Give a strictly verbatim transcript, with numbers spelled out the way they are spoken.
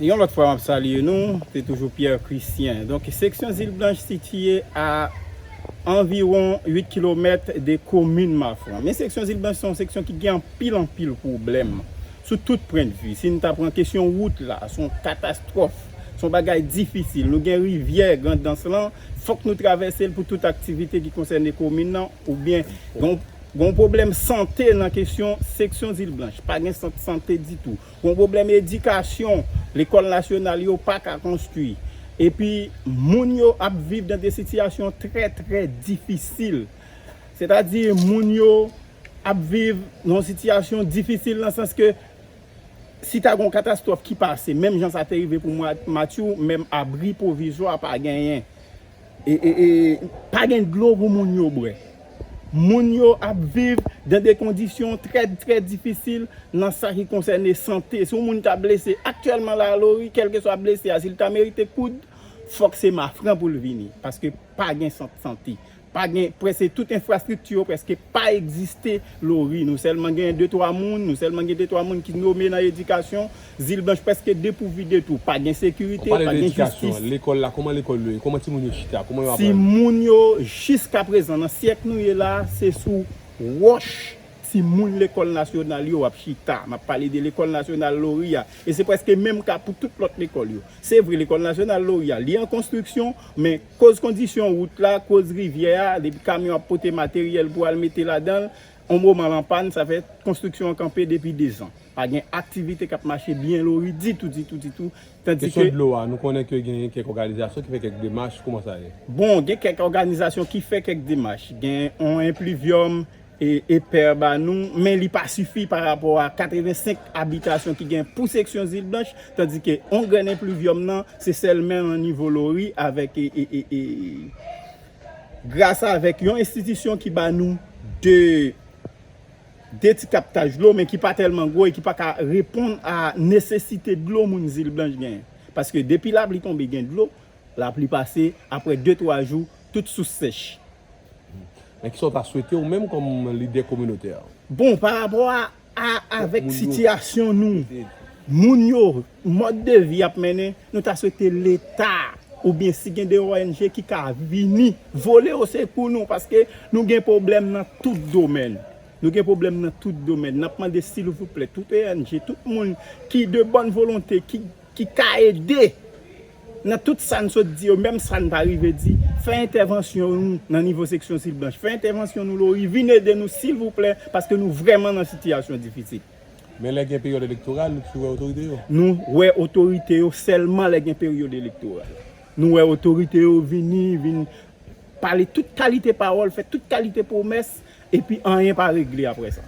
Yon lòt fwa, m ap salye nou. Se toujou Pierre Christian. Donk, seksyon Zil Blanch sitiye a anviwon uit kilomèt de komin Mafran. Men seksyon Zil Blanch se yon seksyon ki gen anpil, anpil pwoblèm sou tout pwennvi. Si n ta pran kesyon wout la, se yon katastwòf, se yon bagay difisil. Nou gen rivyè Grandans lan, fòk nou travèse l pou tout aktivite ki konsène komin nan, oubyen gen yon, gen yon pwoblèm sante nan kesyon seksyon Zil Blanch. Pa gen sant sante ditou. Gon pwoblèm edikasyon, lekòl nasyonal yo pa ka konstwi. Epi, moun yo ap viv nan de sitiyasyon trè, trè difisil. Sètadi, moun yo ap viv nan yon sitiyasyon difisil nan sans ke si ta gon katastwòf ki pase, menm jan sa te rive pou mwa Matthew, menm abri pwovizwa pa genyen. E, e, e, pa gen dlo pou moun yo bwè. Moun yo ap viv dan de kondisyon trè, trè difisil nan sa ki konsène sante. Si yon moun ta blese aktyèlman la, Lori, kèlkeswa blese a, si l ta merite koud, fòk se Mafran pou l vini. Paske pa gen sant sante. Pa gen, prèske tout enfrastrikti yo prèske pa egziste Lori. Nou sèlman gen de twa moun, nou sèlman gen de twa moun ki nome nan edikasyon. Zil Blanch prèske depouvi de tou. Pa gen sekirite, pa gen jistis. Lekòl la, kòman lekòl yo ye? Kòman timoun yo chita? Kòman yo aprann? Timoun yo, jiskaprezan, nan syèk nou ye la, se sou wòch timoun lekòl nasyonal yo ap chita. M ap pale de lekòl nasyonal Lori a. E se prèske menm ka pou tout lòt lekòl yo. Se vre, lekòl nasyonal Lori a, li an konstriksyon, men koz kondisyon wout la, koz rivyè a, depi kamyon ap pote materyèl pou al mete ladan l, yon moman l an pàn, sa fè konstriksyon an kanpe depi dezan. Pa gen aktivite k ap mache byen Lori ditou, ditou, ditou. Kesyon dlo a, nou konnen ke gen kèk òganizasyon ki fè kèk demach, kòman sa ye? Bon, gen kèk òganizasyon ki fè kèk demach. Gen yon enplivyòm e, e pè ba nou, men li pa sifi pa rapò a katrevensenk abitasyon ki gen pou seksyon Zil Blanch, tandike yon grenn enplivyòm nan, se sèlman nan nivo Lori avèk, e, e, e, e, gras avèk yon enstitisyon ki ba nou de, de ti kaptaj dlo, men ki pa tèlman gwo e ki pa ka reponn a nesesite dlo moun Zil Blanch genyen. Paske depi lapli tonbe, gen dlo, lapli pase, apre de, twa jou, tout sous sèch. Men kisa w ta swete ou menm kòm lidè kominotè? Bon, pa rapò a, a, avèk sitiyasyon nou, moun yo, mòd de vi ap mennen, nou ta swete Leta, oubyen si gen de O N G ki ka vini, vole osekou nou, paske nou gen pwoblèm nan tout domèn. Nou gen pwoblèm nan tout domèn. N ap mande silvouplè, tout O N G, tout moun ki de bòn volonte, ki, ki ka ede nan tout sa n sot di yo, menm sa n pa rive di, fè entèvansyon nou nan nivo seksyon Zil Blanch, fè entèvansyon nou Lori, vin ede nou silvouplè, paske nou vrèman nan sitiyasyon difisil. Men lè gen peryòd elektoral, nou toujou wè otorite yo? Nou wè otorite yo sèlman lè gen peryòd elektoral. Nou wè otorite yo vini, vin pale tout kalite pawòl, fè tout kalite pwomès, epi anyen pa regle apre sa.